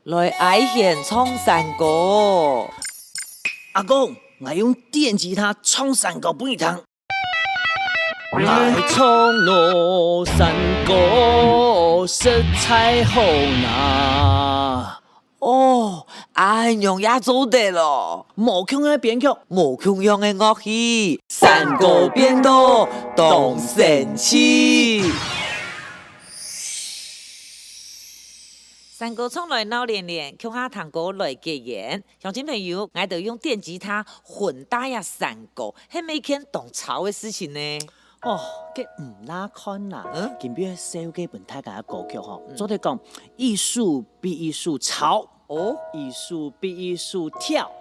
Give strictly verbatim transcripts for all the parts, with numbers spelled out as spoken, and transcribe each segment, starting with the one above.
來，阿賢唱山歌。阿公，𠊎用電吉他唱山歌分你聽。來唱咯，山歌實在好聽。哦，恁樣也做得哦。無共樣个編曲，無共樣个樂器，山歌變到當生趣。 山歌唱來鬧連連，共下聽歌來結緣。鄉親朋友，𠊎兜用電吉他混搭這山歌，係毋係一件當吵个事情呢？哦，該毋罅看啦。嗯？今晡日紹介分大家个歌曲吼，嗯。做得講，一首比一首吵，哦。一首比一首跳，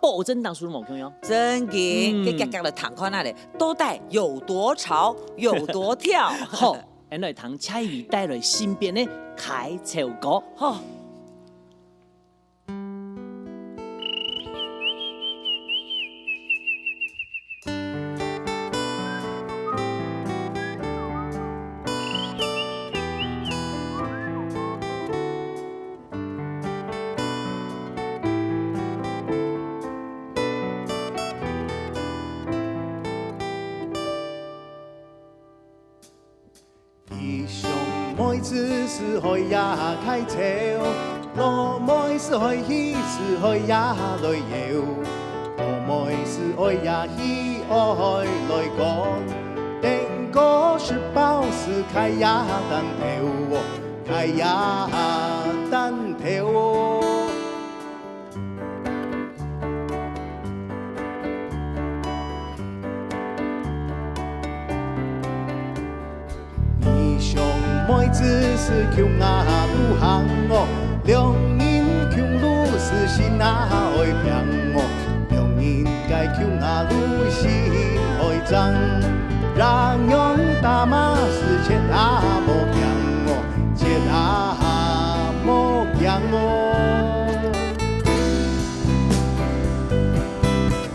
保證逐首無共樣。真个，嗯。該遽遽來聽看啊咧，到底有多吵，有多跳？好。 𫣆來聽蔡依帶來新編个《開草歌》。好。 弟兄妹子是海呀開潮，老妹是海去，是海呀來游。老妹是愛呀去，愛來過，等過食飽是開呀擔頭哦，開呀擔頭哦。 弟兄妹子是共下路行哦，兩人共路是心啊愛平哦，兩人个共下路心愛正，若樣打罵是切啊無驚哦，切啊無驚哦。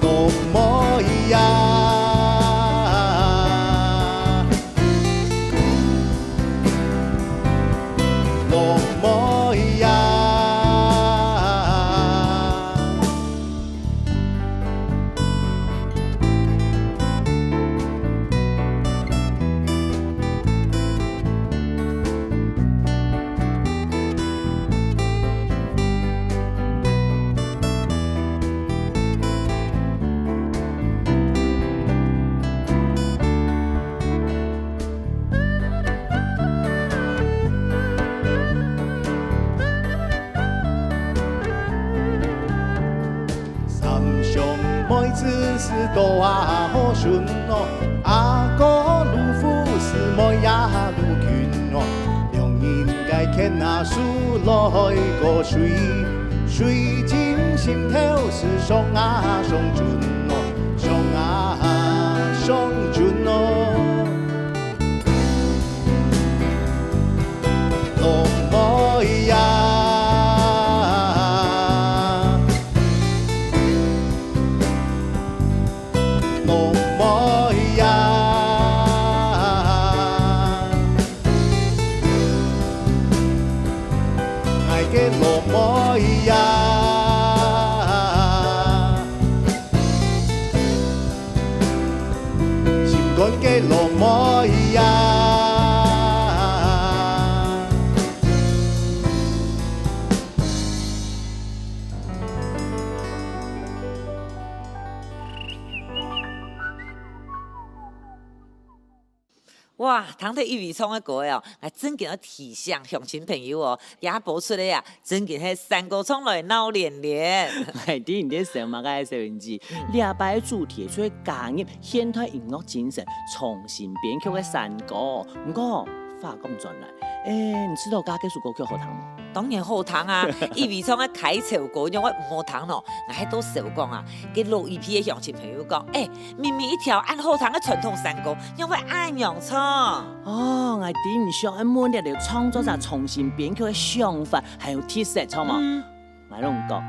老妹呀，老妹呀。 三兄妹子是多啊好順哦，阿哥魯夫是妹呀魯近哦，兩人个牽啊手來過水，水浸心頭是上啊上準哦，上啊上準哦。 老妹呀，老妹呀，𠊎个老妹呀。 心肝个老妹呀。哇，聽著一位唱个歌哦，𠊎正經愛提醒鄉親朋友哦，這播出个啊， 正經係山歌唱來鬧連連。𠊎知你在想麼个，小英姐。嗯。這擺主題就係加入現代音樂精神，重新編曲个山歌。毋過，話講轉來，欸，你知道該這首歌曲好聽無？當然好聽啊！一味唱个開潮歌，仰會毋好聽咯？𠊎係都笑講啊，該老一輩个鄉親朋友講，欸，明明一條恁好聽个傳統山歌，仰會恁樣唱？哦，𠊎知你想愛問這條創作者重新編曲个想法， 還有特色，著無？嗯。𠊎摎你講，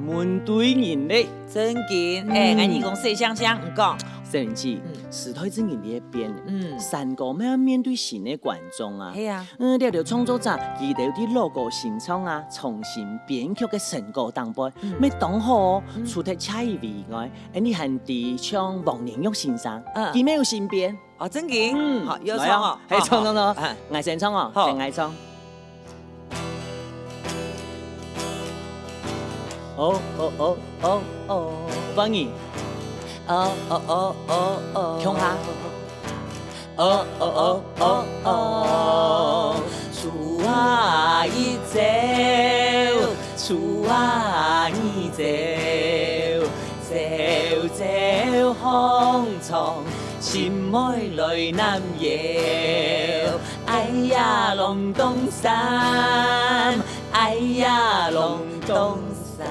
問對人咧。正經，欸，嗯。𠊎耳公細聲聲，你講。小玲姐，嗯。時代正經在變，嗯。山歌乜愛面對新个觀眾啊。係啊。嗯，這兜創作者，佢兜在老歌新唱啊，重新編曲个成果當中，嗯。乜當好哦。嗯。除忒謝依薇以外，𠊎還知像黃連煜先生，嗯。佢乜有新編。哦，正經？嗯，好，有唱哦。來啊，係，好，唱，唱，唱。好。嗯。𠊎先唱哦，好。先𠊎唱。 哦哦哦哦哦，換你。哦哦哦哦哦。共下。哦哦哦哦哦，樹啊你走，樹啊你走，走走風霜，尋妹來南遊。哎呀，啷當山， 哎呀，啷當山。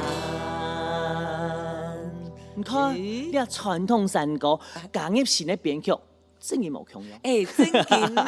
你看，咦？這傳統山歌，加入新个編曲，正經無共樣。欸，正經呢。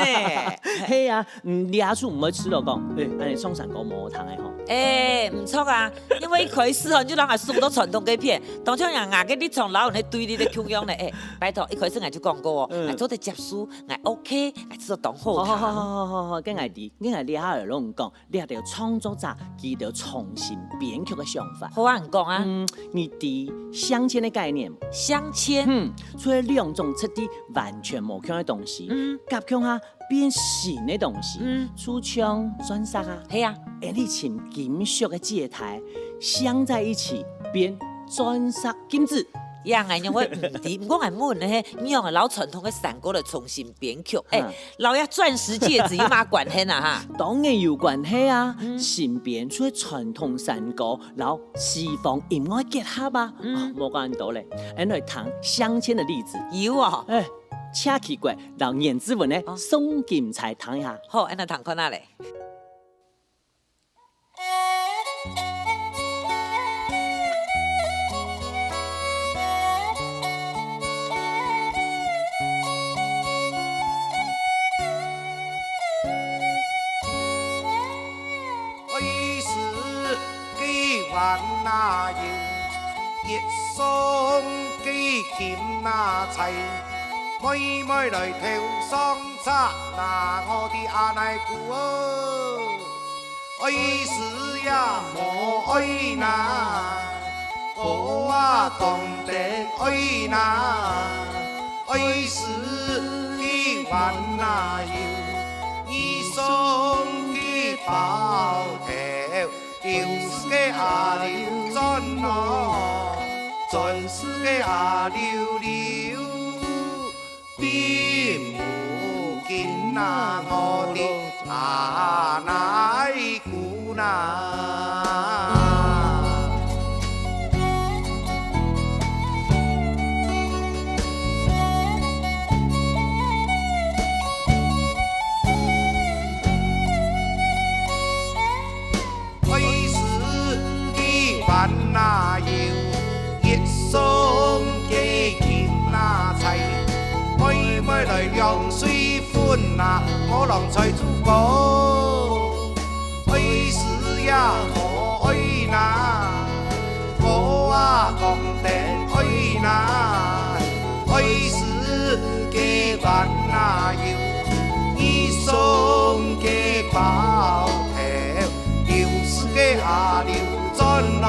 係啊，嗯，這下就毋會試著講，欸，恁樣唱山歌無好聽个吼。欸，毋著啊，因為一開始吼，你就摎𠊎送到傳統个片，當像𠊎，𠊎个立場摎你對立个共樣呢。欸，拜託，一開始𠊎就講過哦，嗯。𠊎做得接受，𠊎OK，𠊎做得當好聽。好好好好好好，該𠊎知，該𠊎這下來摎你講， 這兜創作者佢兜重新編曲个想法。好啊，你講啊。嗯，你知鑲嵌个概念無？鑲嵌？嗯，就係兩種質地完全無共个東西，嗯。合共下變新个東西，嗯。就像鑽石啊。係啊。欸，你尋金屬个戒指，鑲在一起變鑽石金子。 呀，𠊎仰會毋知，毋過𠊎問个係，你仰會摎傳統个山歌來重新編曲？欸，嗯。摎這鑽石戒指有麼關係啊哈？當然有關係啊，嗯。新編就係傳統山歌摎西方音樂結合啊。嗯。啊，無講恁多咧，𠊎來聽鑲嵌个例子。有哦。欸，謝啟國摎顏志文个哦。送金釵聽一下。好，𠊎來聽看啊咧。 愛是个碗哪有，一雙个金哪釵，妹妹來頭上插，那我的阿奶姑哦。 愛是也無愛拿，哥啊講得愛拿，愛是个碗哪有，一雙个包頭，又是个阿溜轉咯，轉是个阿溜溜。 比無金哪，我的阿奶姑哪。愛是个碗哪有，一雙个金哪釵，妹妹來兩水分哪，我郎才做哥。愛是也無愛拿，哥啊講得愛拿，愛是个碗哪有，一雙个包頭。 又是个阿溜轉咯，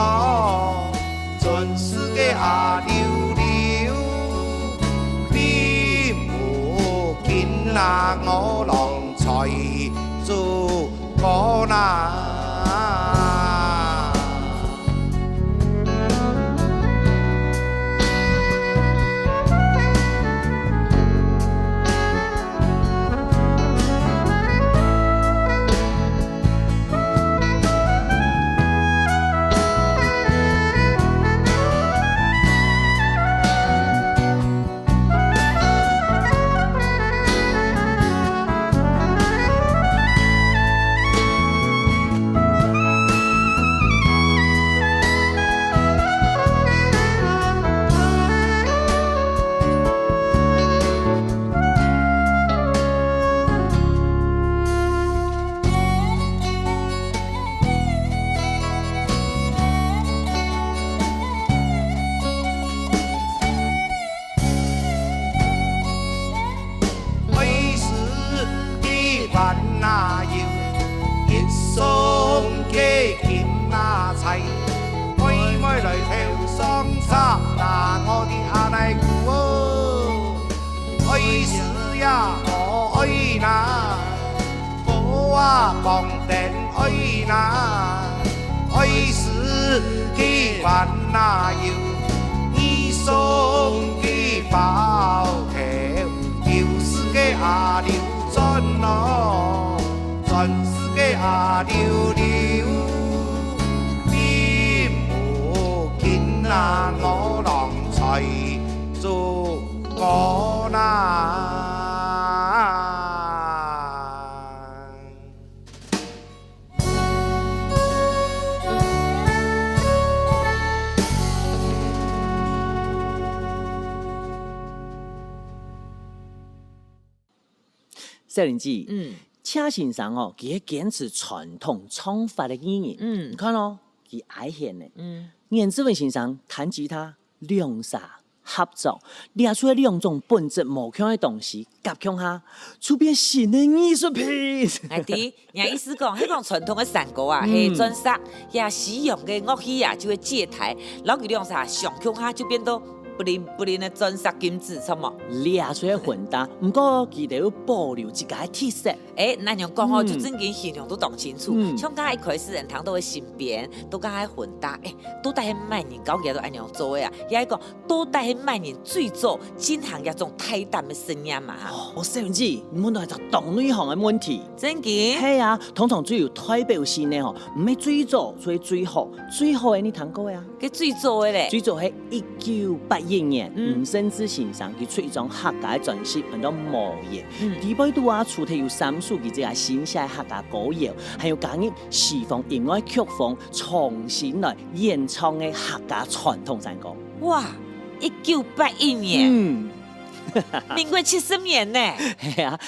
轉是个阿溜溜，比無金哪，我郎才做哥哪。讲等爱那，爱是个烦恼，你送个包头，又是个阿六转咯，转是个阿六六，你无紧啊，我浪才做我啦。 小玲姐，嗯。謝先生哦，佢係堅持傳統唱法个藝人。嗯。你看哦，佢哀怨呢。嗯。顏志文先生彈吉他，兩儕合作，這出兩種本質無共个東西，夾共下，就變新个藝術品。哎，對，人家意思講，係講傳統个山歌啊，嗯。係鑽石，也西洋个樂器啊，就係節拍，摎佢兩儕相共下，就變到不靈不靈个鑽石金子，著無？這出个混搭，毋過佢兜有保留自家个特色。 哎，恁樣講吼，嗯。就正經形容都當清楚。嗯。像剛才一開始人聽到个新編，都剛才混搭，哎，到底係麼人教佢兜恁樣做个啊？也係講，到底係麼人最早進行這種大膽个實驗啊？哦，小玲姐，你問到一隻當內行个問題。正經？係啊，通常最有代表性个吼，毋係最早，就係最好，最好个你聽過个啊？ 該最早个咧？最早係一九八一年，嗯。吳盛智先生佢出一張客家个專輯，安到《無言》。嗯。裡背肚啊，除忒有三首佢自家新寫个客家歌謠，還有加入西方音樂曲風，重新來演唱个客家傳統山歌。哇，一九八一年，嗯。民國七十年呢？係啊，